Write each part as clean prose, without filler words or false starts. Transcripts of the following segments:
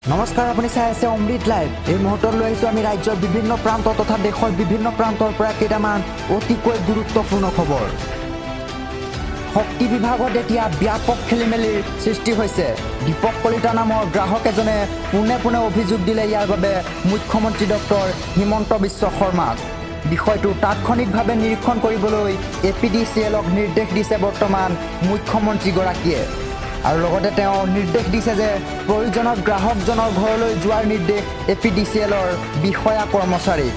নমস্কাৰ, আপুনি চাই আছে অমৃত লাইভ। এই মুহূৰ্তত লৈ আহিছোঁ আমি ৰাজ্যৰ বিভিন্ন প্ৰান্ত তথা দেশৰ বিভিন্ন প্ৰান্তৰ পৰা কেইটামান অতিকৈ গুৰুত্বপূৰ্ণ খবৰ। শক্তি বিভাগত এতিয়া ব্যাপক খেলি মেলিৰ সৃষ্টি হৈছে। দীপক কলিতা নামৰ গ্ৰাহক এজনে পোনে পোনে অভিযোগ দিলে ইয়াৰ বাবে মুখ্যমন্ত্ৰী ডক্টৰ হিমন্ত বিশ্ব শৰ্মাক। বিষয়টো তাৎক্ষণিকভাৱে নিৰীক্ষণ কৰিবলৈ এপিডিচিএলক নিৰ্দেশ দিছে বৰ্তমান মুখ্যমন্ত্ৰীগৰাকীয়ে। আৰু লগতে তেওঁ নিৰ্দেশ দিছে যে প্ৰয়োজনত গ্ৰাহকজনৰ ঘৰলৈ যোৱাৰ নিৰ্দেশ এপিডিচিএলৰ বিষয়া কৰ্মচাৰীক।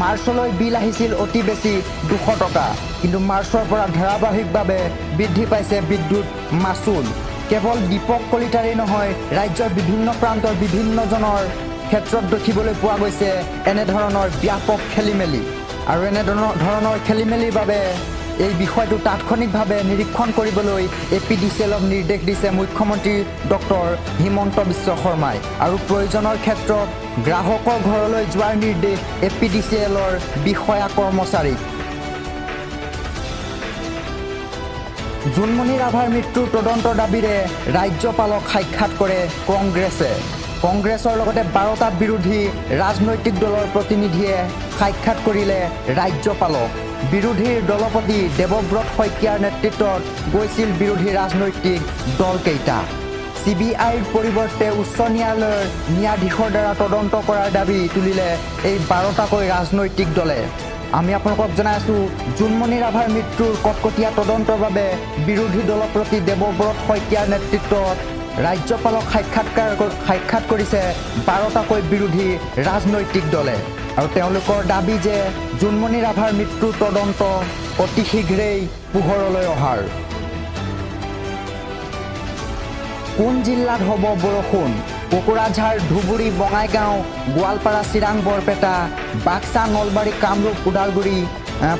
মাৰ্চলৈ বিল আহিছিল অতি বেছি 200 টকা, কিন্তু মাৰ্চৰ পৰা ধাৰাবাহিকভাৱে বৃদ্ধি পাইছে বিদ্যুৎ মাচুল। কেৱল দীপক কলিতাৰেই নহয়, ৰাজ্যৰ বিভিন্ন প্ৰান্তৰ বিভিন্নজনৰ ক্ষেত্ৰত দেখিবলৈ পোৱা গৈছে এনেধৰণৰ ব্যাপক খেলি মেলি। আৰু এনেধৰণৰ ধৰণৰ খেলি মেলিৰ বাবে এই বিষয়টো তাৎক্ষণিকভাৱে নিৰীক্ষণ কৰিবলৈ এপিডিচিএলক নিৰ্দেশ দিছে মুখ্যমন্ত্ৰী ডক্টৰ হিমন্ত বিশ্ব শৰ্মাই। আৰু প্ৰয়োজনৰ ক্ষেত্ৰত গ্ৰাহকৰ ঘৰলৈ যোৱাৰ নিৰ্দেশ এপিডিচিএলৰ বিষয়া কৰ্মচাৰীক। জোনমণি ৰাভাৰ মৃত্যুৰ তদন্তৰ দাবীৰে ৰাজ্যপালক সাক্ষাৎ কৰে কংগ্ৰেছে। কংগ্ৰেছৰ লগতে 12টা বিৰোধী ৰাজনৈতিক দলৰ প্ৰতিনিধিয়ে সাক্ষাৎ কৰিলে ৰাজ্যপালক। বিৰোধীৰ দলপতি দেৱব্ৰত শইকীয়াৰ নেতৃত্বত গৈছিল বিৰোধী ৰাজনৈতিক দলকেইটা। চিবিআইৰ পৰিৱৰ্তে উচ্চ ন্যায়ালয়ৰ ন্যায়াধীশৰ দ্বাৰা তদন্ত কৰাৰ দাবী তুলিলে এই 12টাকৈ ৰাজনৈতিক দলে। আমি আপোনালোকক জনাই আছোঁ, জোনমণি ৰাভাৰ মৃত্যুৰ কটকটীয়া তদন্তৰ বাবে বিৰোধী দলপতি দেৱব্ৰত শইকীয়াৰ নেতৃত্বত ৰাজ্যপালক সাক্ষাৎ কৰিছে 12টাকৈ বিৰোধী ৰাজনৈতিক দলে। আৰু তেওঁলোকৰ দাবী যে জোনমণি ৰাভাৰ মৃত্যুৰ তদন্ত অতি শীঘ্ৰেই পোহৰলৈ অহাৰ। কোন জিলাত হ'ব বৰষুণ? কোকৰাঝাৰ, ধুবুৰী, বঙাইগাঁও, গোৱালপাৰা, চিৰাং, বৰপেটা, বাক্সা, নলবাৰী, কামৰূপ, ওদালগুৰি,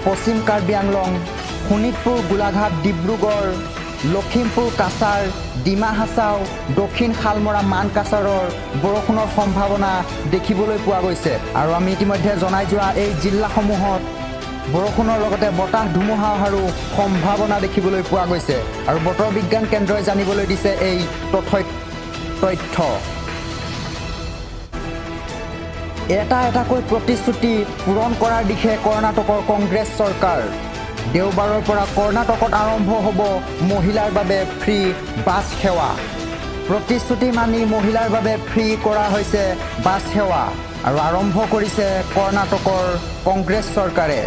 পশ্চিম কাৰ্বি আংলং, শোণিতপুৰ, গোলাঘাট, ডিব্ৰুগড়, লখিমপুৰ, কাছাৰ, ডিমা হাছাও, দক্ষিণ শালমৰা, মানকাছাৰৰ বৰষুণৰ সম্ভাৱনা দেখিবলৈ পোৱা গৈছে। আৰু আমি ইতিমধ্যে জনাই যোৱা এই জিলাসমূহত বৰষুণৰ লগতে বতাহ ধুমুহা অহাৰো সম্ভাৱনা দেখিবলৈ পোৱা গৈছে। আৰু বতৰ বিজ্ঞান কেন্দ্ৰই জানিবলৈ দিছে এই তথ্য। এটা এটাকৈ প্ৰতিশ্ৰুতি পূৰণ কৰাৰ দিশে কৰ্ণাটকৰ কংগ্ৰেছ চৰকাৰ। দেওবাৰৰ পৰা কৰ্ণাটকত আৰম্ভ হ'ব মহিলাৰ বাবে ফ্ৰী বাছ সেৱা। প্ৰতিশ্ৰুতি মানি মহিলাৰ বাবে ফ্ৰী কৰা হৈছে বাছ সেৱা আৰু আৰম্ভ কৰিছে কৰ্ণাটকৰ কংগ্ৰেছ চৰকাৰে।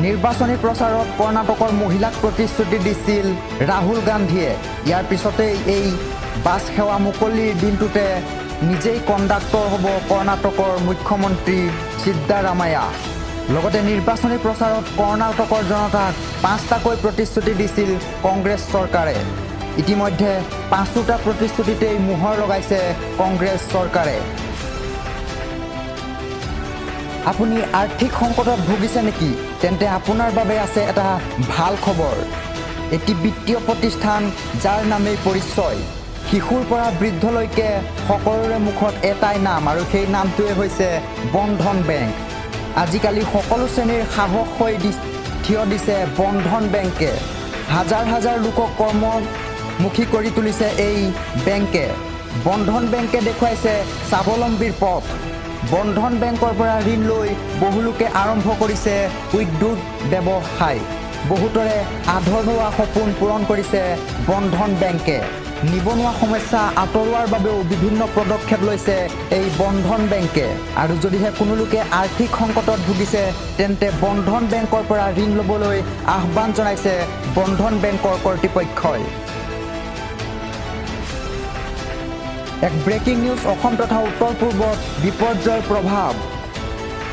নিৰ্বাচনী প্ৰচাৰত কৰ্ণাটকৰ মহিলাক প্ৰতিশ্ৰুতি দিছিল ৰাহুল গান্ধীয়ে। ইয়াৰ পিছতেই এই বাছ সেৱা মুকলিৰ দিনটোতে নিজেই কণ্ডাক্টৰ হ'ব কৰ্ণাটকৰ মুখ্যমন্ত্ৰী সিদ্দাৰামায়া। লগতে নিৰ্বাচনী প্ৰচাৰত কৰ্ণাটকৰ জনতাক 5টাকৈ প্ৰতিশ্ৰুতি দিছিল কংগ্ৰেছ চৰকাৰে। ইতিমধ্যে 5টা প্ৰতিশ্ৰুতিতেই মোহৰ লগাইছে কংগ্ৰেছ চৰকাৰে। আপুনি আৰ্থিক সংকটত ভুগিছে নেকি? তেন্তে আপোনাৰ বাবে আছে এটা ভাল খবৰ। এটি বিত্তীয় প্ৰতিষ্ঠান যাৰ নামেই পৰিচয়। শিশুৰ পৰা বৃদ্ধলৈকে সকলোৰে মুখত এটাই নাম, আৰু সেই নামটোৱে হৈছে বন্ধন বেংক। আজিকালি সকলো শ্ৰেণীৰ সাহস হৈ থিয় দিছে বন্ধন বেংকে। হাজাৰ হাজাৰ লোকক কৰ্মমুখী কৰি তুলিছে এই বেংকে। বন্ধন বেংকে দেখুৱাইছে স্বাৱলম্বীৰ পথ। বন্ধন বেংকৰ পৰা ঋণ লৈ বহুলোকে আৰম্ভ কৰিছে উদ্যোগ ব্যৱসায়। বহুতৰে আধৰুৱা সপোন পূৰণ কৰিছে বন্ধন বেংকে। নিবনুৱা সমস্যা আঁতৰোৱাৰ বাবেও বিভিন্ন পদক্ষেপ লৈছে এই বন্ধন বেংকে। আৰু যদিহে কোনো লোকে আৰ্থিক সংকটত ভুগিছে, তেন্তে বন্ধন বেংকৰ পৰা ঋণ ল'বলৈ আহ্বান জনাইছে বন্ধন বেংকৰ কৰ্তৃপক্ষই। এক ব্ৰেকিং নিউজ, অসম তথা উত্তৰ পূৰ্বত বিপৰ্যয়ৰ প্ৰভাৱ।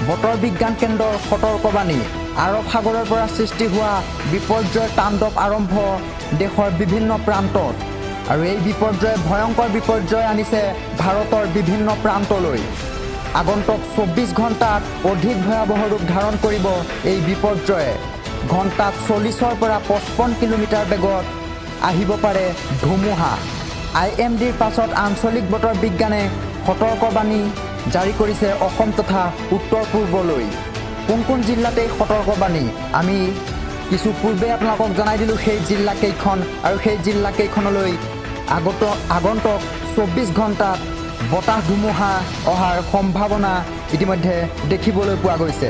বতৰ বিজ্ঞান কেন্দ্ৰৰ সতৰ্কবাণী। আৰৱ সাগৰৰ পৰা সৃষ্টি হোৱা বিপৰ্যয়ৰ তাণ্ডৱ আৰম্ভ দেশৰ বিভিন্ন প্ৰান্তত। আৰু এই বিপৰ্যয়ে ভয়ংকৰ বিপৰ্যয় আনিছে ভাৰতৰ বিভিন্ন প্ৰান্তলৈ। আগন্তুক 24 ঘণ্টাত অধিক ভয়াৱহ ৰূপ ধাৰণ কৰিব এই বিপৰ্যয়ে। ঘণ্টাত 40ৰ পৰা 55 কিলোমিটাৰ বেগত আহিব পাৰে ধুমুহা। আইএমডিৰ পাছত আঞ্চলিক বতৰ বিজ্ঞানে সতৰ্কবাণী জাৰি কৰিছে অসম তথা উত্তৰ পূৰ্বলৈ। কোন কোন জিলাতেই সতৰ্কবাণী আমি কিছু পূৰ্বে আপোনালোকক জনাই দিলোঁ সেই জিলাকেইখন, আৰু সেই জিলাকেইখনলৈ আগন্তুক 24 ঘণ্টাত বতাহ ধুমুহা অহাৰ সম্ভাৱনা ইতিমধ্যে দেখিবলৈ পোৱা গৈছে।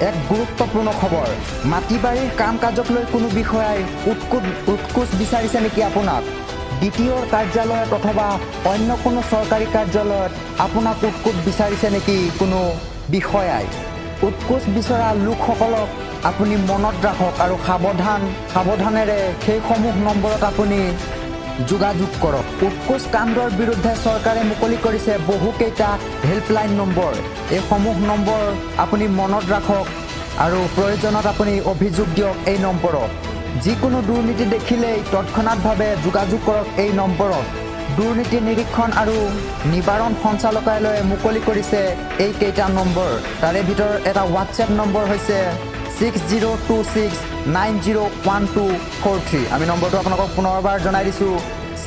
এক গুৰুত্বপূৰ্ণ খবৰ, মাটি বাৰীৰ কাম কাজক লৈ কোনো বিষয়াই উৎকোচ বিচাৰিছে নেকি আপোনাক? দ্বিতীয়ৰ কাৰ্যালয়ত অথবা অন্য কোনো চৰকাৰী কাৰ্যালয়ত আপোনাক উৎকোচ বিচাৰিছে নেকি কোনো বিষয়াই? উৎকোচ বিচৰা লোকসকলক আপুনি মনত ৰাখক আৰু সাৱধানেৰে সেইসমূহ নম্বৰত আপুনি যোগাযোগ কৰক। উৎকোচ কাণ্ডৰ বিৰুদ্ধে চৰকাৰে মুকলি কৰিছে বহুকেইটা হেল্পলাইন নম্বৰ। এইসমূহ নম্বৰ আপুনি মনত ৰাখক আৰু প্ৰয়োজনত আপুনি অভিযোগ দিয়ক এই নম্বৰত। যিকোনো দুৰ্নীতি দেখিলেই তৎক্ষণাৎভাৱে যোগাযোগ কৰক এই নম্বৰত। দুৰ্নীতি নিৰীক্ষণ আৰু নিবাৰণ সঞ্চালকালয়ে মুকলি কৰিছে এইকেইটা নম্বৰ। তাৰে ভিতৰত এটা হোৱাটছএপ নম্বৰ হৈছে 6026901243। আমি নম্বৰটো আপোনালোকক পুনৰবাৰ জনাই দিছোঁ,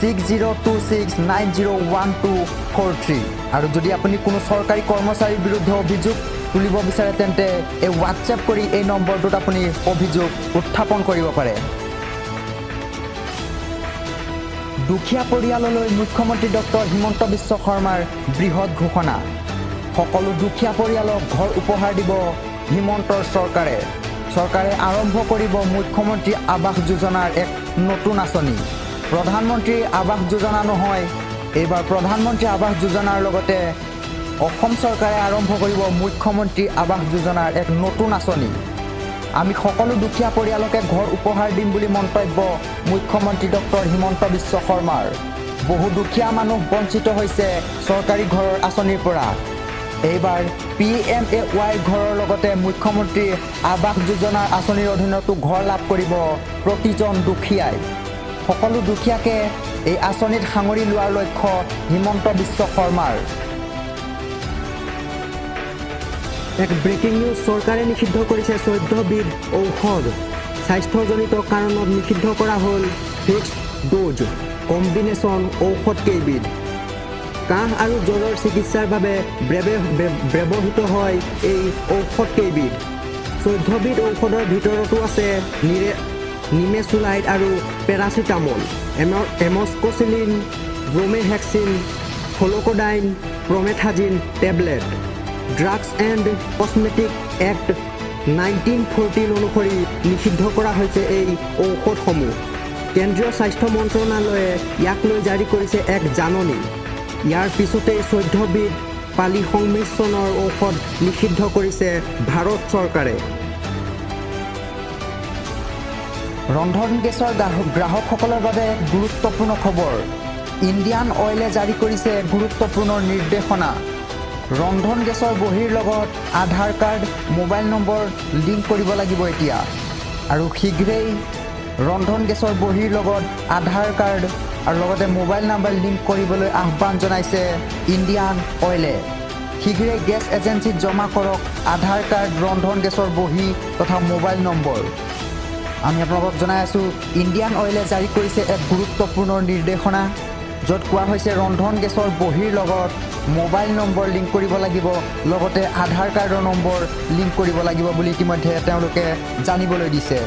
6026901243। আৰু যদি আপুনি কোনো চৰকাৰী কৰ্মচাৰীৰ বিৰুদ্ধে অভিযোগ তুলিব বিচাৰে তেন্তে এই হোৱাটছএপ কৰি এই নম্বৰটোত আপুনি অভিযোগ উত্থাপন কৰিব পাৰে। দুখীয়া পৰিয়াললৈ মুখ্যমন্ত্ৰী ডক্টৰ হিমন্ত বিশ্ব শৰ্মাৰ বৃহৎ ঘোষণা। সকলো দুখীয়া পৰিয়ালক ঘৰ উপহাৰ দিব হিমন্তৰ চৰকাৰে। চৰকাৰে আৰম্ভ কৰিব মুখ্যমন্ত্ৰী আৱাস যোজনাৰ এক নতুন আঁচনি। প্ৰধানমন্ত্ৰী আৱাস যোজনা নহয়, এইবাৰ প্ৰধানমন্ত্ৰী আৱাস যোজনাৰ লগতে অসম চৰকাৰে আৰম্ভ কৰিব মুখ্যমন্ত্ৰী আৱাস যোজনাৰ এক নতুন আঁচনি। আমি সকলো দুখীয়া পৰিয়ালকে ঘৰ উপহাৰ দিম বুলি মন্তব্য মুখ্যমন্ত্ৰী ডক্টৰ হিমন্ত বিশ্ব শৰ্মাৰ। বহু দুখীয়া মানুহ বঞ্চিত হৈছে চৰকাৰী ঘৰৰ আঁচনিৰ পৰা। এইবাৰ PMAY ঘৰৰ লগতে মুখ্যমন্ত্ৰী আৱাস যোজনাৰ আঁচনিৰ অধীনতো ঘৰ লাভ কৰিব প্ৰতিজন দুখীয়াই। সকলো দুখীয়াকে এই আঁচনিত সাঙুৰি লোৱাৰ লক্ষ্য হিমন্ত বিশ্ব শৰ্মাৰ। এক ব্ৰেকিং নিউজ, চৰকাৰে নিষিদ্ধ কৰিছে 14বিধ ঔষধ। স্বাস্থ্যজনিত কাৰণত নিষিদ্ধ কৰা হ'ল ফিক্সড ড'জ কম্বিনেশ্যন ঔষধ কেইবিধ। কাহ আৰু জ্বৰৰ চিকিৎসাৰ বাবে ব্যৱহৃত হয় এই ঔষধ কেইবিধ। 14বিধ ঔষধৰ ভিতৰতো আছে নিমেচুলাইড আৰু paracetamol, amoxicillin, bromhexine, pholcodine, promethazine tablet. Drugs and cosmetic act 1914 অনুসৰি নিষিদ্ধ কৰা হৈছে এই ঔষধসমূহ। কেন্দ্ৰীয় স্বাস্থ্য মন্ত্ৰণালয়ে ইয়াক লৈ জাৰি কৰিছে এক জাননী। ইয়াৰ পিছতেই 14বিধ পালি সংমিশ্ৰণৰ ঔষধ নিষিদ্ধ কৰিছে ভাৰত চৰকাৰে। ৰন্ধন গেছৰ গ্ৰাহকসকলৰ বাবে গুৰুত্বপূৰ্ণ খবৰ। ইণ্ডিয়ান অইলে জাৰি কৰিছে গুৰুত্বপূৰ্ণ নিৰ্দেশনা। ৰন্ধন গেছৰ বহীৰ লগত Aadhaar card, mobile number link কৰিব লাগিব এতিয়া। আৰু শীঘ্ৰেই ৰন্ধন গেছৰ বহীৰ লগত আধাৰ কাৰ্ড আৰু লগতে মোবাইল নাম্বাৰ লিংক কৰিবলৈ আহ্বান জনাইছে ইণ্ডিয়ান অইলে। শীঘ্ৰেই গেছ এজেঞ্চিত জমা কৰক আধাৰ কাৰ্ড, ৰন্ধন গেছৰ বহী তথা মোবাইল নম্বৰ। আমি আপোনালোকক জনাই আছোঁ, ইণ্ডিয়ান অইলে জাৰি কৰিছে এক গুৰুত্বপূৰ্ণ নিৰ্দেশনা, য'ত কোৱা হৈছে ৰন্ধন গেছৰ বহীৰ লগত মোবাইল নম্বৰ লিংক কৰিব লাগিব, লগতে আধাৰ কাৰ্ডৰ নম্বৰ লিংক কৰিব লাগিব বুলি ইতিমধ্যে তেওঁলোকে জানিবলৈ দিছে।